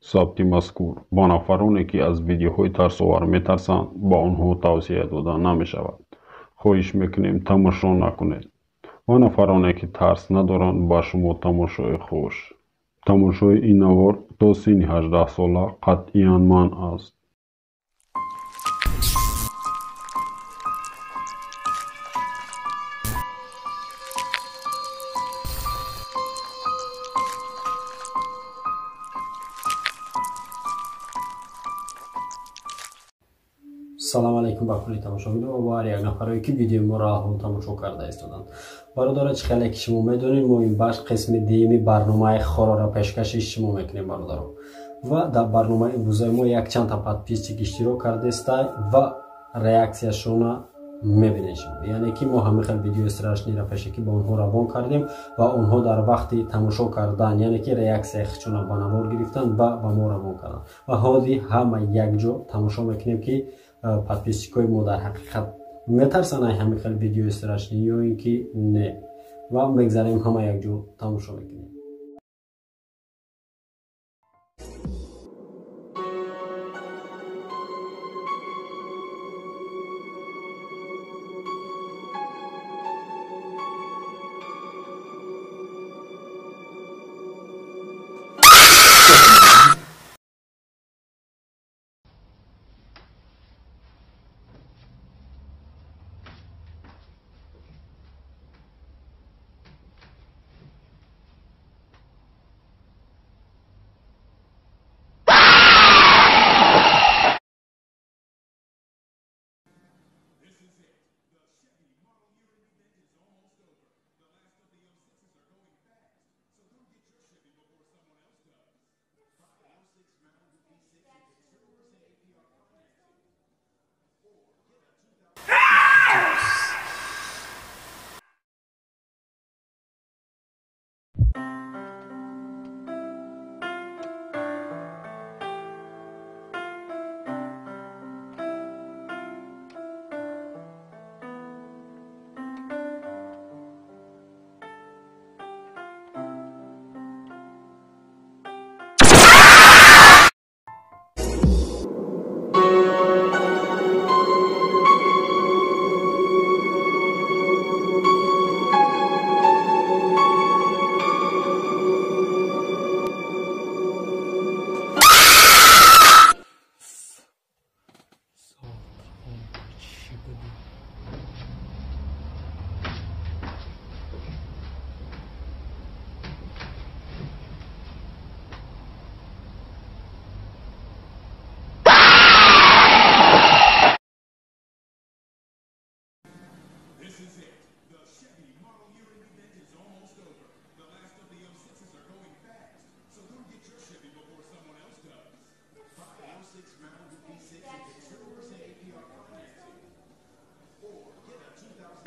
Сабти мазкур ба нафароне, ки аз видеоҳои тарсовар метарсанд, ба онҳо тавсия дода намешавад. Хоҳиш мекунем, тамошо накунед. Ва нафароне, ки тарс надоранд, ба шумо тамошои хуш. Тамошои ин навор то синни 18сола қатъиян манъ аст. Салом алейкум ба кулли тамошобинон ва ҳар як нафарое, ки видеои моро ҳол тамошо карда истоданд. Бародаро, чӣ хеле ки шумо медонед, мо ин бахш қисми дуюми барномаи хоррорро пешкаши шумо мекунем, бародаро. Ва дар барномаи имрӯзаи мо якчандта подписчик иштирок кардаиста ва реаксияшона мебинед шумо. Яъне ки мо ҳамин хел видеои страшныйро пешакӣ ба онҳо равон кардем ва онҳо дар вақти тамошо кардан, яъне ки реаксияи худшона ба навор гирифтанд ва ба мо равон карданд. Ва ҳозир ҳама якҷо тамошо мекунем, ки подписчикои мо дар ҳақиқат метарсанд ай ҳамин хел видеои страшный ё ин ки не. Ва мегзарем, ҳама якҷо тамошо мекунем. This is it. The Chevy model year event is almost over. The last of the 06s are going fast, so come get your Chevy before someone else does. Buy an 06 Malibu V6 and get 0% APR financing. Or get a 2000...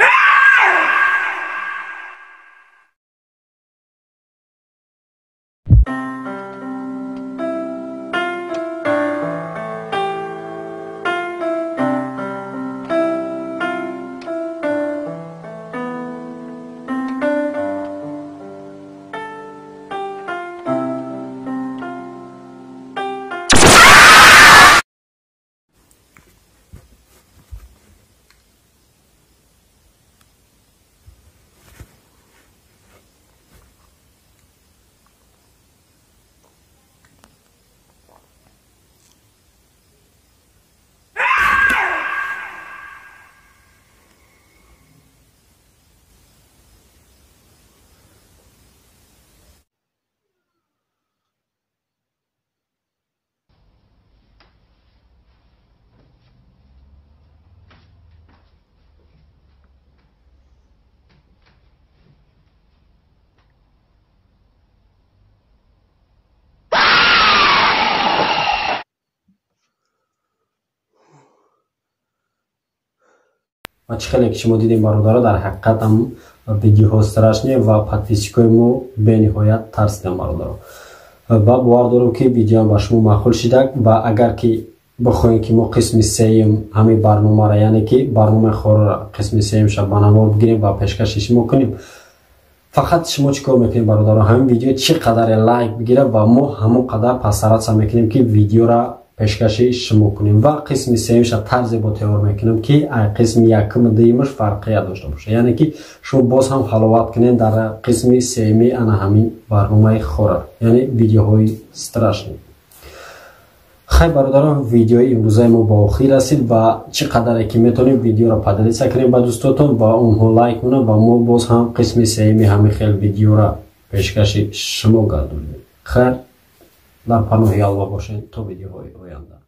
Ва чӣ хеле ки шумо дидем, бародаро, дар ҳақиқат ҳам видеоҳо страшный ва подписчикои мо бениҳоят тарсиданд, бародаро. Ва бовар дорам, ки видеоам ба шумо маъқул шидак. Ва агар ки бихоҳем, ки мо қисми сеюм ҳамин барномаро, яъне ки барномаи хоррорро қисми сеюмша ба навор бигирем ва пешкаши шумо кунем, Фақат шумо чӣ кор мекунед, бародаро? Ҳамин видео чӣ қадаре лайк бигирад ва мо ҳамон қадар постараться мекунем, ки видеора пешкаши шумо кунем ва қисми сеюмша тарзе бо тайёр мекунем, ки қисми якуму дуюмаш фарқият дошта бошад, яъне ки шумо боз ҳам ҳаловат кунед дар қисми сеюми ана ҳамин барномаи хоррор, яъне видеоҳои страшный. Хай, бародарон, видеои имрӯзаи мо ба охир расид ва чӣ қадаре ки метавонем, видеоро поделиться кунем ба дӯстотон ва онҳо лайк кунанд ва мо боз ҳам қисми сеюми ҳамин хел видеора пешкаши шумо гардонем. Хайр, дар паноҳи Аллоҳ бошед то видеоҳои оянда.